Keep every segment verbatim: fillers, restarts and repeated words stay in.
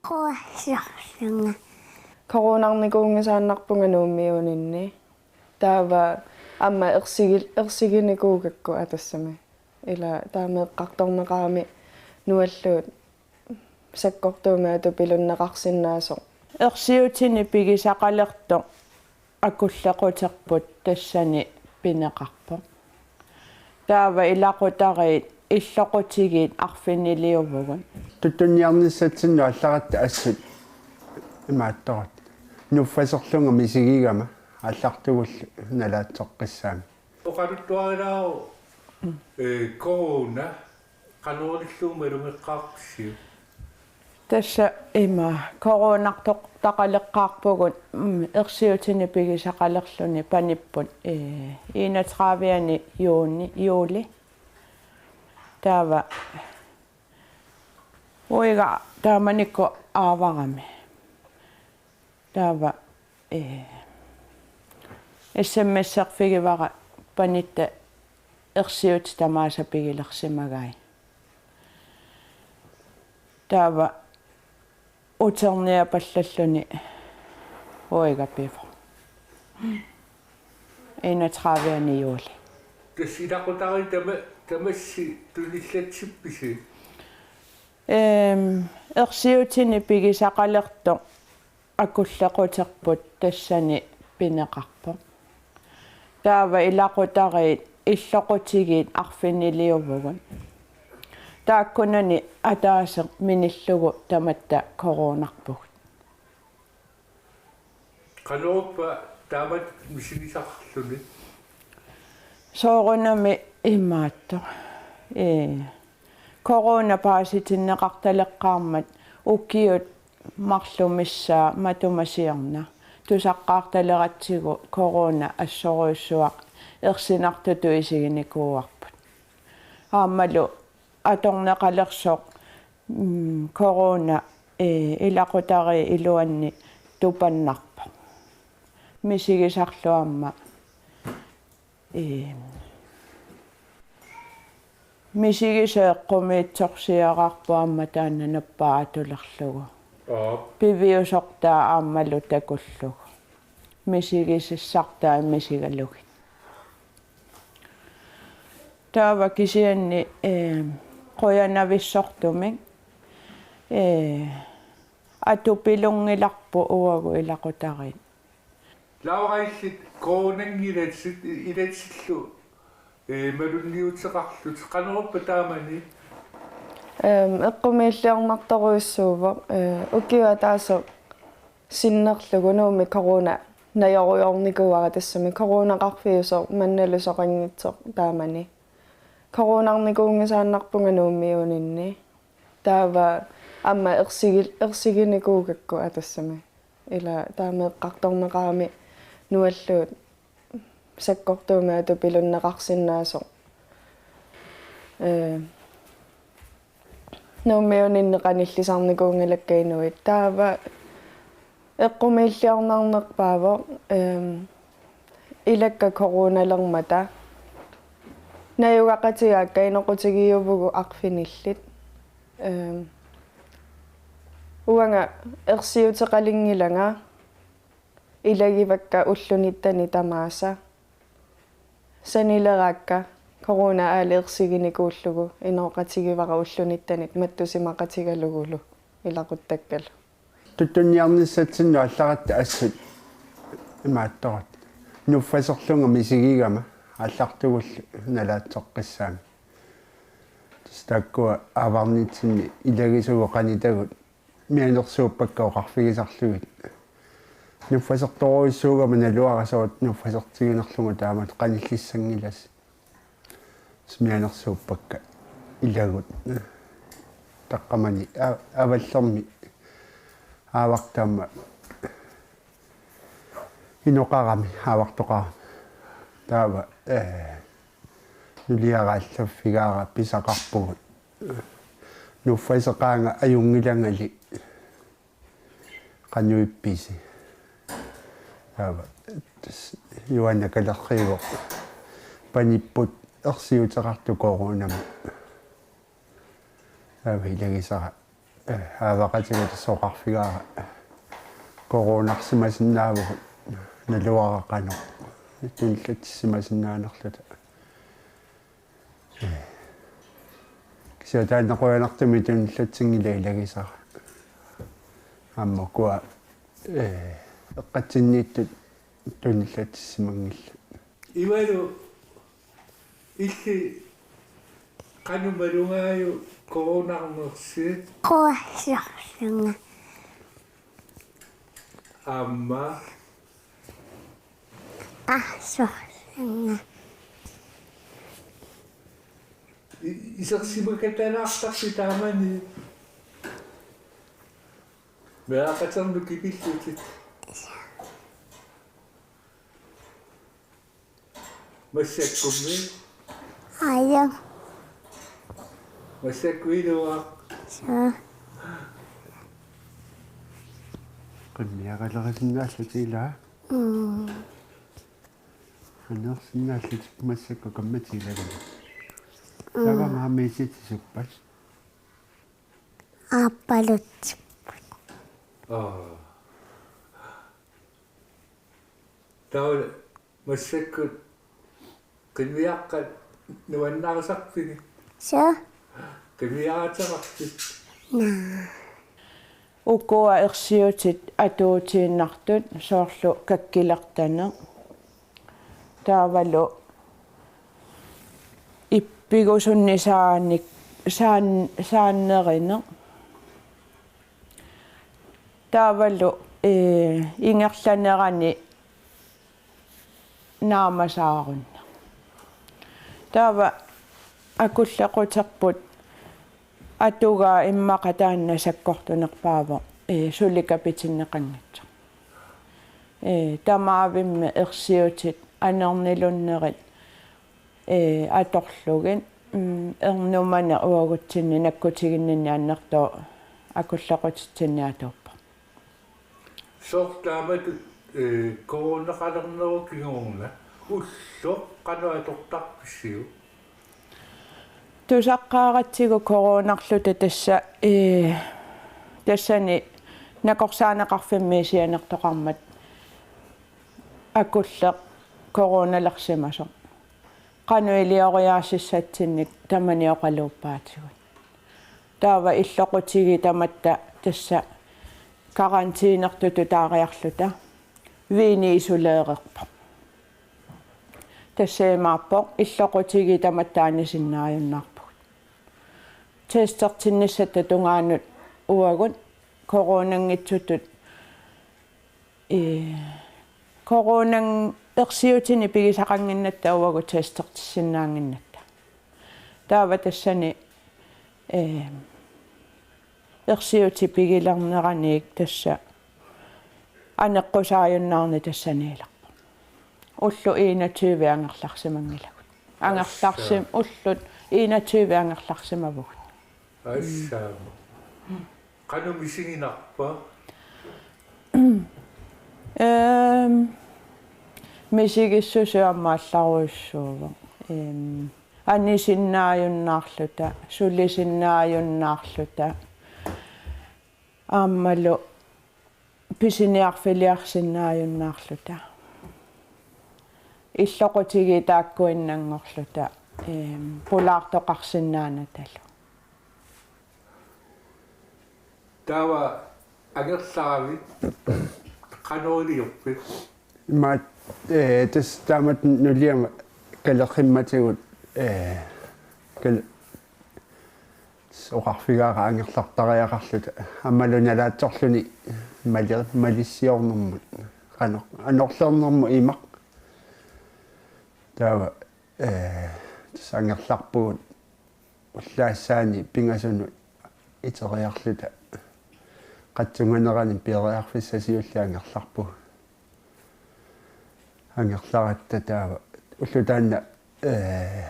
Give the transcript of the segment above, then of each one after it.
Quassorlunga. Coronarnikuunngisaannarpunga Nuummiuninni. Taava aamma ersigil-, ersiginikuugakku atassami. Ila taama eqqartorneqarami nualluut sakkortuumik atupilunneqarsinnaasoq. Ersiutini pigisaqalertoq akullequterput tassani pineqarpoq. Taava ilaqutariit illoqutigiit arfiniliuvugut. Tuttunniarnissatsinnut allaratta assut imaattoq. Nuffaserlunga misigigama aallartugullu nalaatsoqqissaammat. Oqaluttuarilaaruk, ee, corona, qanorluunniit malugeqqaarpisiuk? Tassa ima, coronartoqaleqqaarpugut, mm, ersiutini pigisaqalerluni panipput, ee, enogtredive-ani juuni, juuli. Taava uiga taamanikkut aavarami. Taava, ee, S M S-erfigivara panitta ersiutit tamaasa pigilersimagai. Taava uterniapallalluni uiga pivoq. Enogtredive-ani juuli. Tassa ilaqutariit tama-, tamassi tunillatsippisi? Ehm, ersiutini pigisaqalertoq akullequterput tassani pineqarpoq. Taava ilaqutariit illoqutigiit arfiniliuvugut. Taakkunani ataaseq minillugu tamatta coronarpugut. Qanorpa taamatut misigisaqarluni? Soorunami imaattoq. Ee. Corona paasitinneqartaleqqaarmat ukiut marluk missaat matuma siorna tusaqqaartaleratsigu corona assorujussuaq ersinartutut isiginikuuarput. Aammalu atorneqalersoq, mm, corona, ee, ilaqutariit iluanni tupannarpoq. Misigisarlu aamma, ee, misigisaq eqqumiitsorsiararpoq aamma taanna nappaa atulerlugu. Aap. Piviusortaa aammalu takullugu. Misigisissartaa misigalugit. Taava kisianni, ee, qujanavissortumik, ee, atupilunngilarput uagut ilaqutariit. Laura, illit coronanngilatsit, i-, ilatillu, ee, malunniuteqarlutit, qanorpa taamani? Ehm, eqqumiilliornartorujussuuvoq, ee, ukiup ataaseq sinnerlugu Nuummi corona najorujoornikuuara tassami coronaqarfiusoq mannalu soqanngitsoq taamani. Coronarnikuunngisaannarpunga Nuummiuninni. Taava aamma ersigil-, ersiginikuugakku atassami. Ila taama eqqartorneqarami nualluut sakkortuumik atupilunneqarsinnaasoq. Ee, Nuummiuninni qanillisarnikuunngilakka inuit. Taava eqqumiilliornarnerpaavoq, ehm, ilakka coronalermata. Najugaqatigaakka inoqutigiuuvugut arfinillit. Ehm, uanga ersiuteqalinngilanga ilagivakka ullunittani tamaasa. Sanileraakka corona aali ersiginikuullugu inooqatigivara ullunittanit mattusimaqatigalugulu ilaquttakkalu. Tuttunniarnissatsinnut allaratta assut imaattoq. Nuffaserlunga misigigama aallartugullu nalaatsoqqissaammat. Tassa taakkua aavarnitsinni ilagisugut qanitagut mianersuuppakka oqarfigisarlugit. Nuffasertorujussuugama naluara soorlu nuffasertiginarlugu taamatut qanillissanngilagut. Mianersuuppakka ilagut. Taqqamani a-, avallermi aavartama inoqarami aavartoqarami. Taava, ee, nuliaraallaffigaara pisaqarpugut. Nuffaseqaanga ajunngilangali qanoq ippisi. Taava tassa Juaana Kalerriivoq panipput ersiuteqartoq coronami. Taava ilagisara eh, aavaqatigut tassa oqarfigaara coronarsimasinnaavagut naluara qanoq tunillatsisimasinnaanerluta. Kisianni taanna qujanartumik tunillatsinngilara ilagisara. Aamma ukua, eh, eqqatsinniittut tunillatsisimanngillat. Ivalu, illit qanoq malugaajuk coronarnersi? Quassorlunga. Aamma. Qassorlunga. I-, isersimakatalaartarpit taamani? Meeraqaternut kipillutit. Massakkummi? Ajo. Massakkut iluaq. Suu. Qimmiaqalerisinnaallutit ilaa? Mm. Aneersinnaallutit massakkut kammatigilagami. Mm. Taava maamma isitisuppat? Aappaluttupput. Aa. Taava massakkut qimmiaqqat nuannarisarpigit? Suu. Qimmiarateqarpit? Naa. Ukua ersiutit atuutiinnartut soorlu kakkilertaneq. Taavalu ippigusunni saanik-, saan-, saannerineq. Taavalu, eh, ingerlanerani naamasaarunneq. Taava akullequterput atugaa immaqa taanna sakkortunerpaavoq, eh, suli kapitinneqanngitsoq. Eh, tamaavimmik ersiutit anernilunnerit, eh, atorlugit, mm, ernumaneq uagutsinni nakkutiginninni annertooq akullequtitsinni atuuppoq. Soorlu taamatut, eh, coronaqalernerup kingorna ulloq qanoq atortarpisiuk? Tusaqqaaratsigu coronarluta tassa, eh, tassani nakorsaaneqarfimmi sianertoqarmat akulleq coronalersimasoq. Qanoq ilioriaasissatsinnik tamanioqaluuppaatigut. Taava illoqutigiit tamatta tassa karantiinertutut taariarluta Viini isolererpoq. Tassa imaappoq illoqutigiit tamatta anisinnaajunnaarpugut. Testertinnissatta tungaanut uagut coronanngitsutut, eh, coronan ersiutini pigisaqannginnatta uagut testertissinnaannginnatta. Taava tassani, eh, ersiutit pigilerneraniit tassa aneqqusaajunnaarneq tassaniilerpoq. Ullut enogtyve angerlarsimanngilagut. Angerlarsim-, ullut enogtyve angerlarsimavugut. Assaama. Qanoq misiginarpa? Ehm, misigissuseq aamma allarujussuuvoq. Ehm, anisinnaajunnaarluta, sulisinnaajunnaarluta. Aammalu pisiniarfiliarsinnaajunnaarluta. Illoqutigiit taakkuinnanngorluta, ehm, pulaartoqarsinnaanatalu. Taava angerlaravit qanoq iliorpit? Imaat, eh, tassa taamatut nuliama kalerrimmatigut, eh, kal-, oqarfigaara angerlartariaqarluta aammalu nalaatsorluni mali-, malissiornermut qanoq anorlernermut imaq. Taava, eh, tassa angerlarpugut ullaassaani pingasunut iteriarluta qatsunganerani pieriarfissaq siulleq angerlarpugut. Angerlaratta taava ulloq taanna, eh,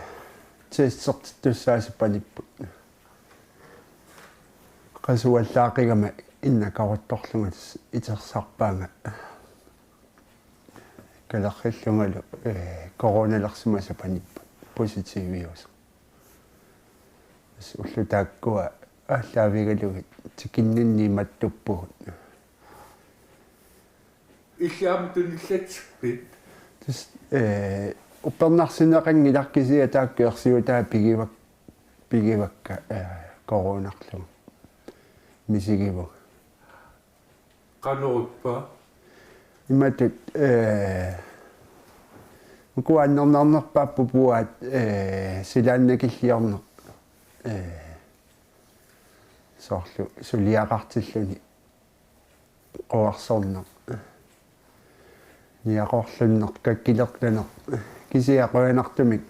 testertittussaasut panipput. Qasuallaaqigama innakaruttorlunga tassa itersarpaanga. Kalerrillungalu, eh, coronalersimasaq panipput positiviusoq. Tassa ullut taakkua aallaavigalugit tikinninni imattuppugut. Illit aamma tunillatsippit? Tassa, ee, uppernarsineqanngilaq kisianni taakku ersiutaat pigivak-, pigivakka, ee, coronarlugu. Misigivunga. Qanoq ippa? Imatut, ee, uku annernarnerpaapput puaat, ee, silaannakilliorneq, ee, soorlu suliaqartilluni quersorneq, niaqorlunneq, kakkilertaneq, kisianni qujanartumik,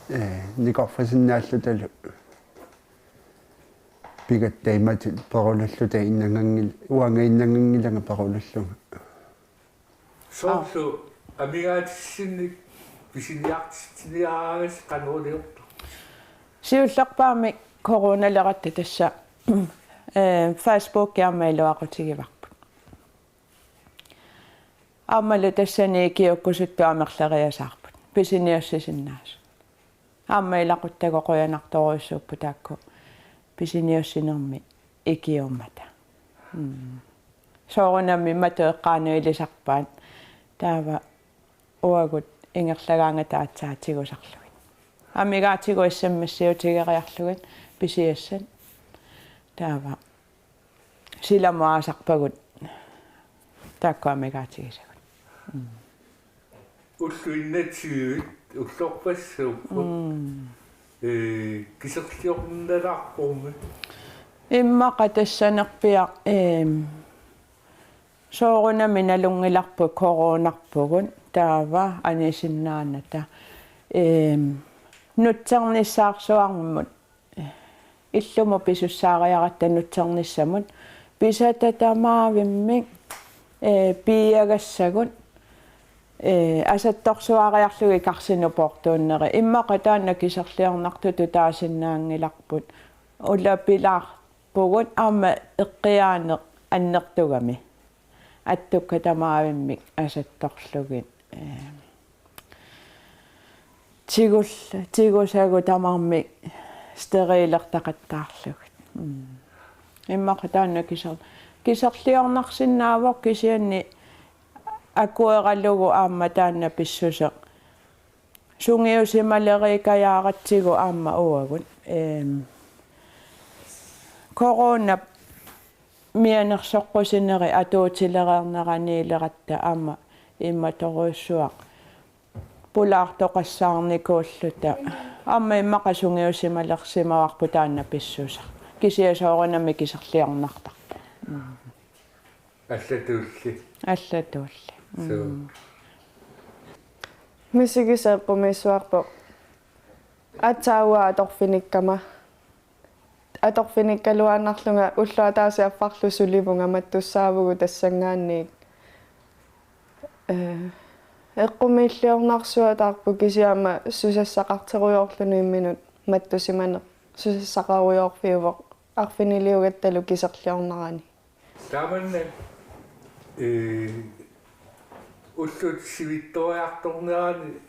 ee, nikorfasinnaalluta pigatta imatut perululluta innanganngil-, uanga innanganngilanga perulullunga. Soorlu amigaatissinnik pisiniartitsiniaraangassi qanoq iliortoq? Siullerpaamik coronaleratta tassa, ee, Facebooki aamma iluaqutigivarput. Aammalu tassani ikiuukkusuttuarnerleriasaarput. Pisiniussisinnaasut. Aamma ilaquttagut qujanartorujussuupput taakku pisiniussinermi ikiuummata. Mm. Soorunami matu eqqaanut ilisarpaat. Taava uagut ingerlagaangata aatsaat tigusarlugit. Amigaatigut S M S-iutigeriarlugit pisiassat. Taava silamut aasarpagut taakku amigaatigisagut. Mm. Ulluinnatigut ullorpassuupput. Mm. Ee, kiserliornalaarpormi. Immaqa tassanerpiaq, eem, soorunami nalunngilarput coronarpugut taava anisinnaanata. Eem, nutsernissaarsuarmut, illumut pisussaariaratta nutsernissamut pisataq tamaavimmik, ee, piiagassagut, ee, asattorsuariarlugit karsinut poortuunneri. Immaqa taanna kiserliornartutut taasinnaanngilarput. Ulapilaarpugut aamma eqqiaaneq annertugami. Attukka tamaavimmik asattorlugit. Ee, tigul-, tigusagut tamarmik sterilertaqattaarlugit. Mm. Immaqa taanna kiser-, kiserliornarsinnaavoq kisianni akueralugu aamma taanna pissuseq. Sungiusimaleriikajaaratsigu aamma uagut. Eem, coronap mianersoqqusineri atuutilereerneraniileratta aamma imatorujussuaq pulaartoqassaarnikuulluta. Aamma immaqa sungiusimalersimavarput taanna pissuseq. Kisianni soorunami kiserliornartarpoq. Mm. Allatuulli. Allatuulli. Mm. Suu. Misigisaq eqqumiissuarpoq. Aatsaat uanga atorfinikkama. Atorfinikkaluaannarlunga ulloq ataaseq affarlu sulivunga mattussaavugut tassanngaanniit. Ee, eqqumiilliornarsuataarpoq kisianni aamma susassaqarterujoorluni imminut mattusimaneq. Susassaqarujoorfiuvoq arfiniliugattalu kiserliornerani. Taamannak, ee, ullut sivitsuartornerani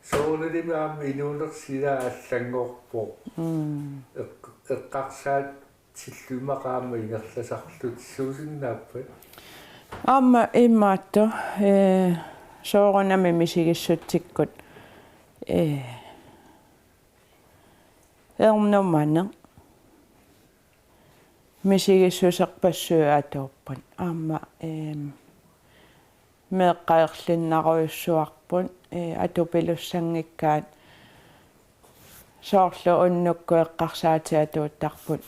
soorunalimi aamma inuunersut ilaat allanngorpoq. Mm. Eq-, eqqarsaatillu immaqa aamma ingerlasarlutik, suusinnaappat? Aamma imaattoq, ee, soorunami misigissutsikkut, ee, ernumaneq misigissuserpassuit atuupput. Aamma, eem, meeqqat erlinnarujussuarput, ee, atupilussanngikkaat, soorlu unnukkut eqqarsaatit atuuttarput,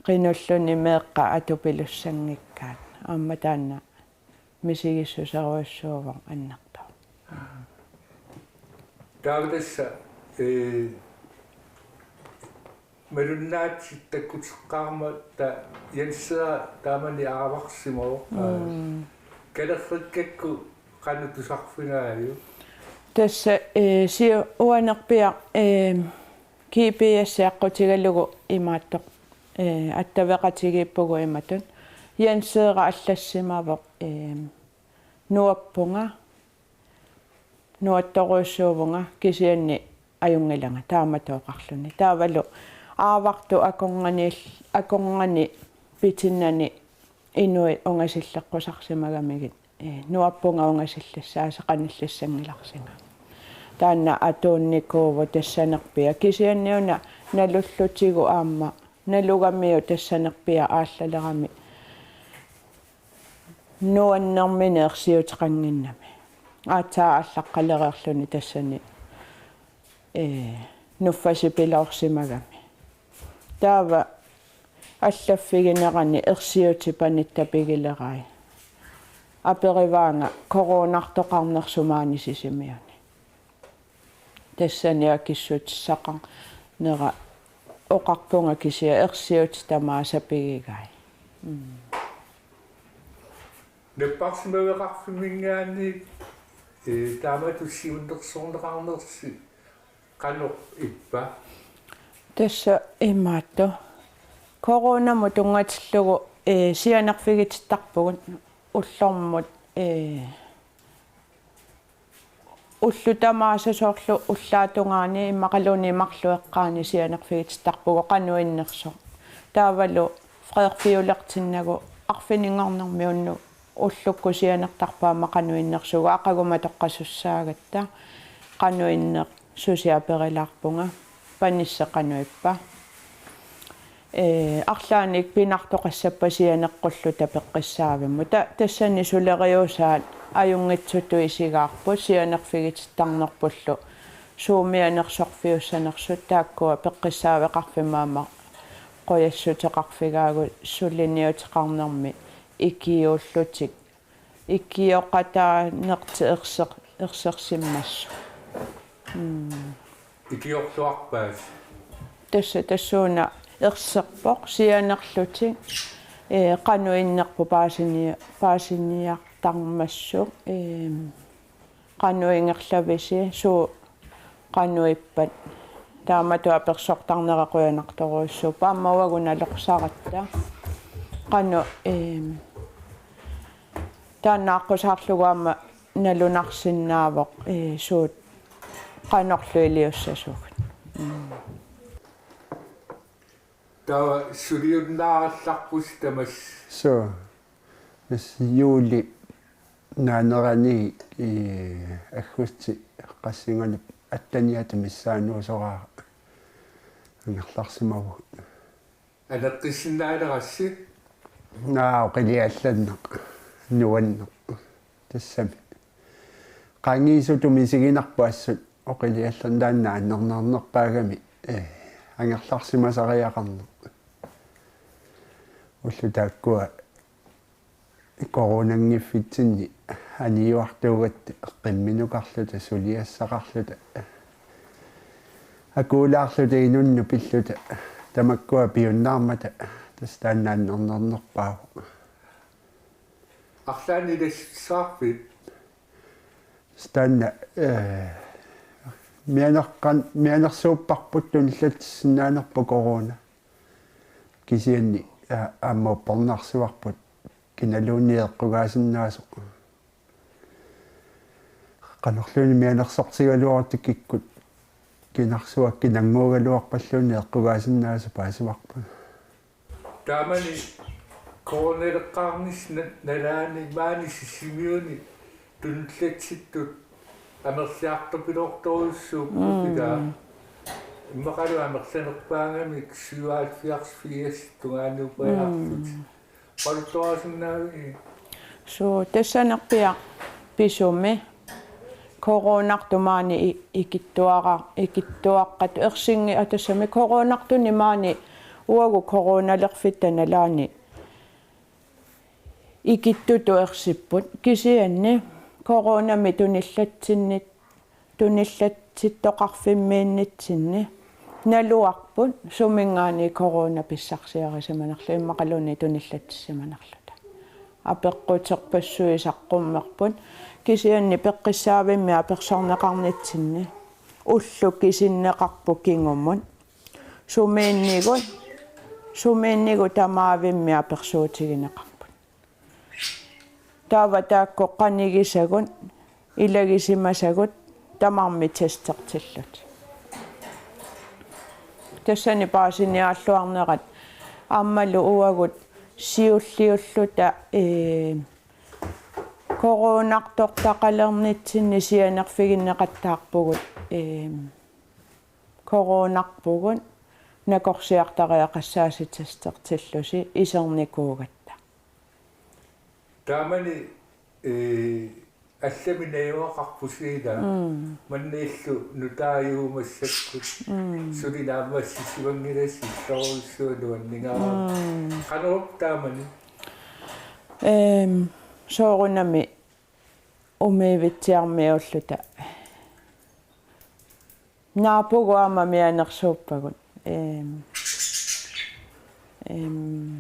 qinulluni meeqqat atupilussanngikkaat. Aamma taanna misigissuserujussuuvoq annertooq. Taava tassa, ee, malunnaatsitut takkuteqqaarmata Jensi taamani aavarsimavoq. Mm. Kalerrikkakku qanoq tusarfigaajuk? Tassa, ee, siu-, uanerpiaq, ee, G P S aqqutigalugu imaattoq, ee, attaveqatigiippugut imatut. Jensi allassimavoq, ee, nuappunga, nuattorujussuuvunga kisianni ajunngilanga taamatut oqarluni. Taavalu aavartut akornanni, akornanni pitinnani inuit ungasilleqqusarsimagamigit, ee, nuappunga ungasillassaasi qanillissanngillarsinga. Taanna atuunnikuuvoq tassanerpiaq, kisianniuna nalullutigu aamma nalugamiuk tassanerpiaq aallalerami nuannermini ersiuteqannginnami. Aatsaat aallaqqalereerluni tassani, ee, nuffasipiloorsimagami. Taava allaffiginerani ersiutit panittapigileraat. Aperivaanga coronartoqarnersoq maani Sisimiuni. Tassani akissutissaqarnera oqarpunga kisianni ersiutit tamaasa pigigai. Mm. Napparsimaveqarfimminngaanniit, ee, taamatut siunnersorneqarnersi qanoq ippa? Tassa imaattoq. Coronamut tunngatillugu, ee, sianerfigitittarpugut ullormut, ee, ullut tamaasa soorlu ullaap tungaani immaqaluunniit marluk eqqaani sianerfigitittarpugut qanoq innersoq. Taavalu freerfiulertinnagu arfininngornermi unnuk ullukkut sianertarpoq aamma qanoq innersugut, aqagu matoqqasussaagatta qanoq innersusi aperilaarpunga, panisseq qanoq ippa. Ee, arlaannik pinartoqassappat sianeqqulluta peqqissaavimmut. Ta-, tassani suleriusaat ajunngitsutut isigaarput sianerfigitittarnerpullu suut mianersorfiussanersut, taakkua peqqissaaveqarfimmut aamma qujassuteqarfigaagut suliniuteqarnermi ikiuullutik. Ikioqataanertik erser-, ersersimmassuk. Mm. Ikiorluarpaat. Tassa tassuuna erserpoq sianerlutik, ee, qanoq innerput paasini-, paasiniartarmassuk, ee, qanoq ingerlavisi, suut qanoq ippat. Taamatut apersortarnera qujanartorujussuuvoq. Aamma uagut nalorsaratta. Qanoq, eem, taanna aqqusaarlugu aamma nalunarsinnaavoq, ee, suut qanorlu iliussasugut. Mm. Taava suliunnaarallarpusi tamassi. Suu. Tassa juulip naanerani, ee, aggustip qassinganut atteniata missaanuusoraara angerlarsimavugut. Aneqqissinnaalerassi? Naa, oqiliallanneq. Nuanneq. Tassami. Qaangiisutut misiginarpoq assut oqiliallan-, taanna annernernerpaagami, ee, angerlarsimasariaqarneq. Ullut taakkua coronanngiffitsinni aniuartuugatta qimminukarluta, suliassaqarluta, akuulaarluta, inunnut pilluta, tamakkua piunnaarmata, tassa taanna annernernerpaavoq. Arlaannik ilassutissaqarpit? Taanna, ee, mianeqqan-, mianersuupparput, tunillatsissinnaanerput corona. Kisianni, aa, aamma uppernarsarput kinaluunniit eqqugaasinnaasoq. Qanorluunniit mianersortigaluarutta kikkut kinarsuaq kinannguugaluarpalluunniit eqqugaasinnaasoq paasivarput. Taamani coronaleqqaarnissaq na-, nalaani maani Sisimiuni tunillatsittut amerliartupiloortorujussuupput. Mm. Ilaa immaqalu amerlanerpaagamik syvoghalvfjerds firs tungaanut pajaarput. Mm. Oqaluttuarisinnaaviuk? Suu, tassanerpiaq pisumi. Coronartut maani i-, ikittuara-, ikittuaqqat ersingi-, aa, tassami coronartuni maani uagut coronalerfitta nalaani ikittutut ersipput. Kisianni coronami tunillatsinnit-, tunillatsittoqarfimmiinnitsinni naluarput suminngaanniit corona pissarsiarisimanerlugu immaqaluunniit tunillatsissimanerluta. Apeqquterpassuit saqqummerput, kisianni peqqissaavimmik apersorneqarnitsinni ullut kisinneqarput kingumut. Sumiinnigut, sumiinnigut tamaavimmik apersuutigineqarput. Taava taakku qanigisagut, ilagisimasagut tamarmik testertillutik. Tassani paasiniaalluarnerat aammalu uagut siulliulluta, ee, coronartortaqalernitsinni sianerfigineqattaarpugut, ee, coronarpugut nakorsiartariaqassaasititsillusi isernikuugatta. Taamani, ee, allami najugaqarpusi ilaa. Mm. Manna illu nutaajuumassakkut. Mm. Suli naammassissivanngilassi illorujussuaq nuanningaarami. Mm. Qanorpiaq taamani? Ehm, soorunami umiivitsiarmiulluta. Naapugut aamma mianersuuppagut. Ehm, ehm,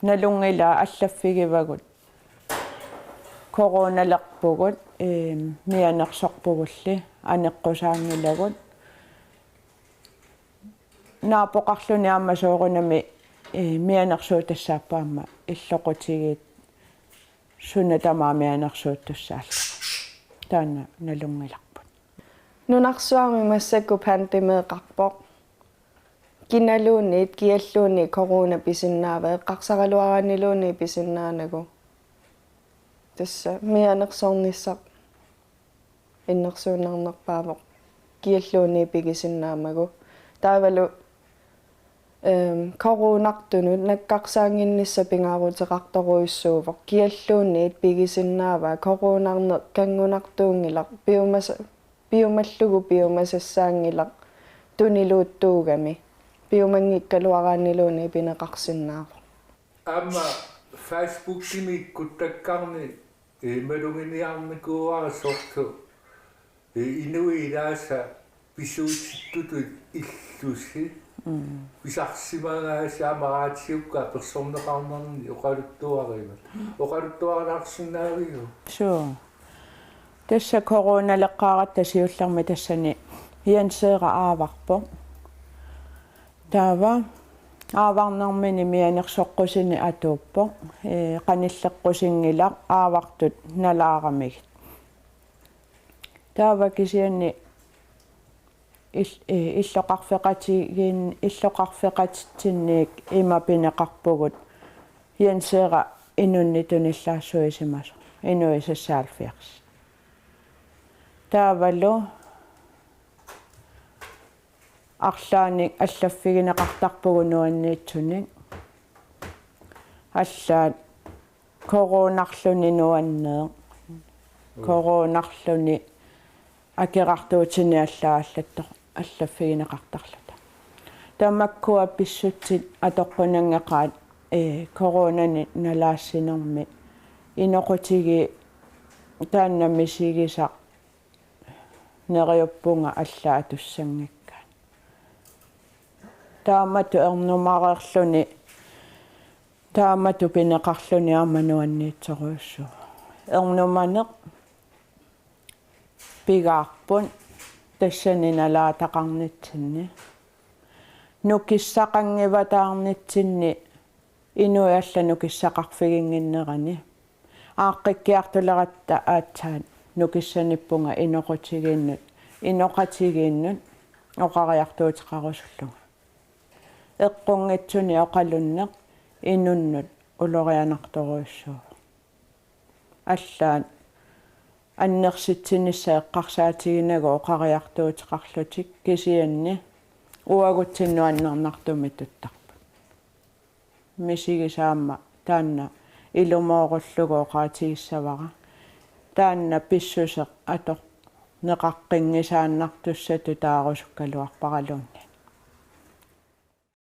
nalunngilaat allaffigivagut. Coronalerpugut, ehm, mianersorpugulli aneqqusaanngilagut. Naapoqarluni aamma soorunami, ee, mianersuutassaapput aamma illoqutigiit suna tamaat mianersuuttussaallugu. Taanna nalunngilarput. Nunarsuarmi massakkut pandemeeqarpoq. Kinaluunniit, kialluunniit corona pisinnaava, eqqarsaraluaraanniluunniit pisinnaanagu. Tassa mianersornissaq innersuunnarnerpaavoq kialluunniit pigisinnaammagu. Taavalu, ehm, coronartunut nakkarsaannginnissaq pingaaruteqartorujussuuvoq. Kialluunniit pigisinnaavaa coronarneq kanngunartuunngilaq, piumasa-, piumallugu piumasassaanngilaq tuniluuttuugami. Piumanngikkaluaraanniluunniit pineqarsinnaavoq. Aamma Facebookimi ikkuttakkarni, ee, maluginiarnikuuara soorlu, ee, inuit ilaasa pisuutittutut illusi. Mm. Pisarsimagaasi aamma raatiukka apersorneqarnerni oqaluttuarivat. Oqaluttuaralaarsinnaaviuk? Suu. Tassa coronaleqqaaratta siullermi tassani Jenseera aavarpoq. Taava aavarnermini mianersoqqusini atuuppoq, ee, qanilleqqusinngilaq aavartut nalaaramigit. Taava kisianni il-, ee, illoqarfeqatigiin-, illoqarfeqatitsinniit ima pineqarpugut Jenseera inunnik tunillaassuisimasoq, inuit seksoghalvfjerds. Taavalu arlaannik allaffigineqartarpugut nuanniitsunik. Allaat coronarluni nuanneq. Mm. Coronarluni akerartuutini allaallattoq allaffigineqartarluta. Tamakkua pissutsit atoqqunanngeqaat, ee, coronani nalaassinermi inoqutigiit taanna misigisaq neriuppunga allaat atussanngikkaat. Taamatut ernumareerluni, taamatut pineqarluni aamma nuanniitsorujussuuvoq. Ernumaneq pigaarput tassani nalaataqarnitsinni. Nukissaqanngivataarnitsinni inuit allat nukissaqarfiginnginnerani. Aaqqikkiartuleratta aatsaat nukissanippunga inoqutigiinnut, inoqatigiinnut oqariartuuteqarusullunga. Eqqunngitsuni oqalunneq inunnut ulorianartorujussuuvoq. Allaat annersitsinissaq eqqarsaatiginagu oqariartuuteqarlutik kisianni uagutsinnut annernarsumik tuttarput. Misigisaq aamma taanna ilumoorullugu oqaatigissavara. Taanna pissuseq atorneqaqqinngisaannartussatut taarusukkaluarparaluunniit.